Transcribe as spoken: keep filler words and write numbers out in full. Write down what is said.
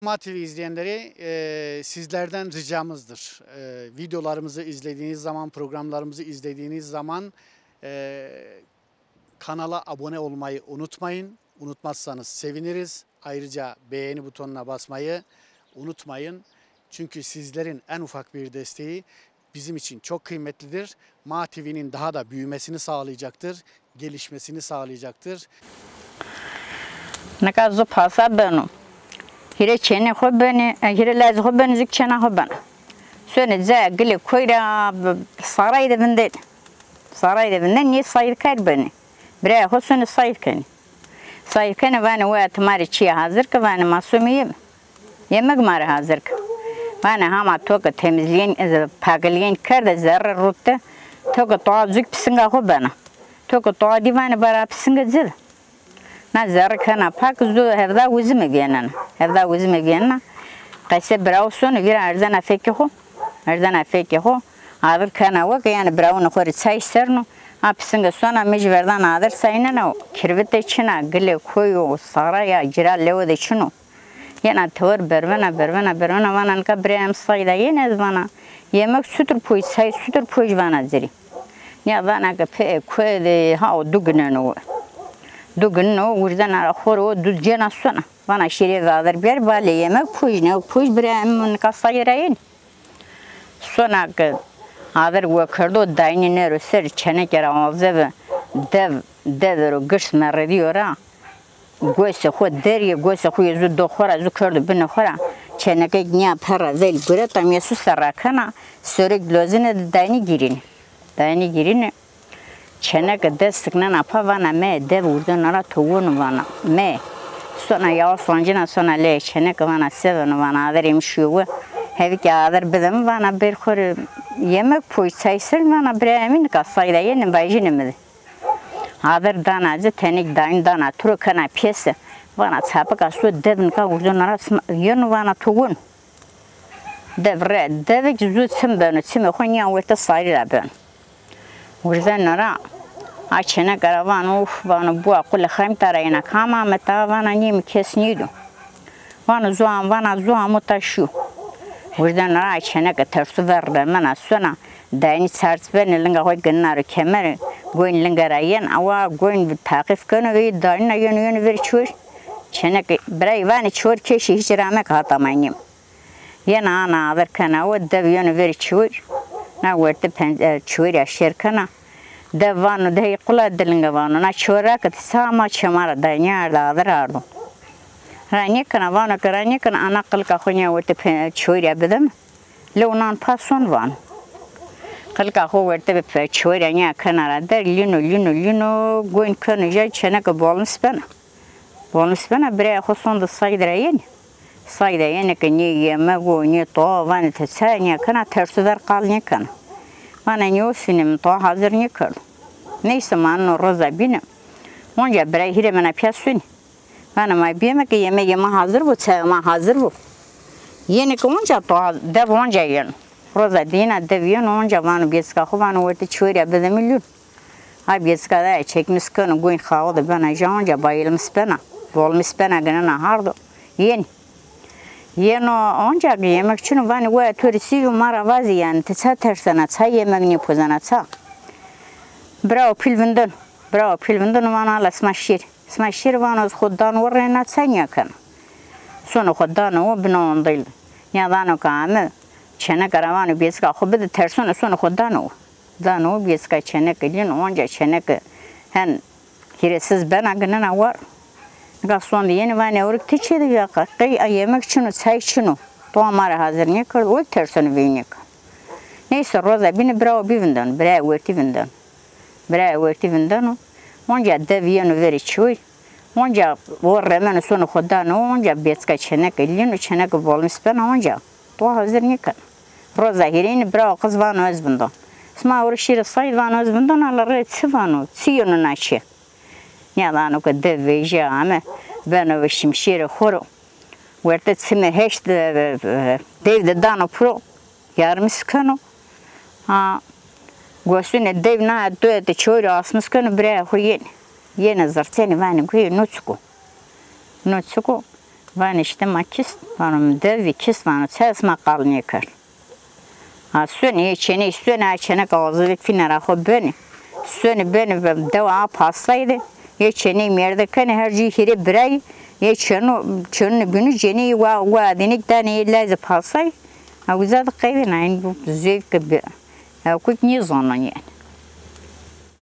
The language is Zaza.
Ma T V izleyenleri, e, sizlerden ricamızdır. E, videolarımızı izlediğiniz zaman, programlarımızı izlediğiniz zaman, e, kanala abone olmayı unutmayın. Unutmazsanız seviniriz. Ayrıca beğeni butonuna basmayı unutmayın. Çünkü sizlerin en ufak bir desteği bizim için çok kıymetlidir. Ma T V'nin daha da büyümesini sağlayacaktır, gelişmesini sağlayacaktır. Nika zu pasa beno. Hire çênê xo benê, e, hire lezê xo benê, zuk çêna xo beno. Sonê caya gilê koy ra, b-, saray de vindê. Saray de vindê, nê sayî kar benê. Birayê xo sonê sayî kenê. Sayî kenê, vanê, waya ti ma rê çîyê hazir ke, vanê, ma somê yeme. Yemek ma rê hazir ke. Vanê, hama to ke temizlîyên, e, pakilîyên kerde, zerre rût de, to ke toa zuk pisinga xo bena. To ke toa dî, vanê, bara pisinga ci de. Na zerre kena pak, zu hevda uzime vênena. Hevda uzime vênena. Qese birawo sono, vîra erzena fekê xo. Erzena fekê xo. Adir kena we ke, yanî birawunê xo rê çay serno. A pisinge sona, mi jî verdana adir çay nena. Kirvite çin a, gilê koy o, saraya, cira lewe de çin o. Yena tewir bervena, bervena, bervena, vana nika birayê mi sayda yenê, ez vana yemek sutir poj, çay sutir poj, vana ci rê. Nîya vana ke pê koy de ha o du gineno we. Du gineno we, wirdena ra xo rê o du cêna sona. Vana şîrê vadir biyar, balê yemek poj, ne poj, birayê mi nika sayê ra yenê. Sona ke adir we kerdo, daynî nêro ser çêneke ra, azebi dev, dev ro girs merediyo ra. Gosê xo derîyê, gosê xo yê zu do xo ra, zu kerdo binê xo ra. Çênekek nîya perra vel gureta, mîya su serra kena, sorek lozine de daynî gîrîne. Daynî gîrîne. Çêneke dest siknena pa, vana me, dev wirdena ra, to wonu, vana me. Sona yawa soncina, sona leyê çêneke, vana se beno, vana adirê mi şîyo we. Hevî ke adir bide mi, vana bêr xo rê yemek poj, çay ser, vana birayê mi nika sayda yenê, vajînê mi de. Adir dana ci, tenêk daynî dana turo, kena pêse. Vana çapika so, dev nika wirdena ra, sima yeno, vana to wonu. Dev re, devêk zu çim beno, çimê xo nîya werte sarî ra beno. Wirdena ra, a çêneke ra vano, uf, vano, buwa qulê xemta ra yena, kam ameta? Vana nîyê mi, kes nîydo. Vano zu am, vana zu amo ta şîyo. Wirdena ra, a çêneke tersu ver remena sona, daynî çarç benê, linga xo ginena ro kemere, goyn linga ra yen, awa goyn taqîf keno, veyî daynî na yeno, yeno verê çiwir. Çêneke birayî vanê, çiwir keşî, hîç ra meke, hata ma nîyê mi. Yena ana adir kena we, dev yeno verê çiwir. Na werte pen-, e, çiwir ya şêr kena. Dev vano, dey qula dilinge, vano, na çiwir ra ke ti ça ma çê ma ra day, nêarda, adir ardo. Ra nêkena, vano ke ra nêkena, ana qilika xo nîya werte pe-, çiwir ya bide mi. Lew nan pa son, vano. Qilika xo werte bi pe-, çiwir ya nîya kena ra der, lîno, lîno, lîno, goyn keno jay, çêneke bolmis bena. Bolmis bena, birayê xo sonde sayde ra yenê. Sayde yenê ke nê yemek o, nê toa, vanê ti ça nîya kena, tersu ver qal nêkena. Vana nêosîne, mi toa hazir nêkerdo. Neyse, ma nino roza bîne. Onca birayê hîrê mena pîya sunê. Vana ma bîyeme ke yemegê ma hazir bo, çayê ma hazir bo. Yenê ke onca toa, dev onca yeno. Roza dîna dev yeno, onca vano bêçika xo, vano werte çiwir ya bide mi, lûn. A bêçika da çekmis keno, goyn xaxo de bena ja, onca bayilmis bena, bolmis bena, ginena hardo. Yenê. Yeno onca ke yemek çin o, vanê waya to rê çî yo, ma ra vazî, yanî ti ça tersena, ça yemek nêpozena, ça? Birawo pîl vindeno. Birawo pîl vindeno, vano ala sima şêrî. Sima şêrî, vano ez xo dano we, reyna ça nîya kena. Sono xo dano we, bina ondil. Nîya dano ke ame, çêneke ra vano bêçika xo bide, tersono, sono xo dano we. Dano we, bêçika çêneke lîno, onca çêneke hen hîrêsiz bena, ginena war. Nika sonde yenê, vanê ewrik ti çê de vîya, qey a yemek çin o, çay çin o. Toa ma rê hazir nêkerdo, o terseno veyî nêkeno. Neyse, roza bîne birawo bî vindeno, birayê wertî vindeno. Birayê wertî vindeno. Onca dev yeno verê çiwir. Onca o remeno, sono xo dano we, onca bêçika çêneke lîno, çêneke bolmis bena, onca toa hazir nêkeno. Roza hîrêyîne birawo qiz vano ez vindon. Sima ewro şîre sayd, vano ez vindon, ala rê çi vano, çi yeno na çê? Nîya dano ke dev vejîya ame, beno ve şimşêrê xo ro. Werte çimê heşt, e, e, dev de dano piro, yarmis keno. Ha, gosunê dev na, doya de çiwir asmis keno, birayê xo yenê. Yenê zirçenê, vanê guye no çik o. No çik o. Vanê işte ma kist, vano mi devî kist, vano çes ma qal nêkerd. Ha, sonê, yê çêney sonê, ha çênek awazê fînera xo benê. Sonê benê ve dewa a pasay de, yê çêney mêrde kenê, her cû hîrê birayî, yê çêno, çênunê bînû cêneyî wa, wa adênêk danê yê lazê pasay. Ha, uza de qeydêna, in bu zevke bi, ha, kuk nêzonon yanî.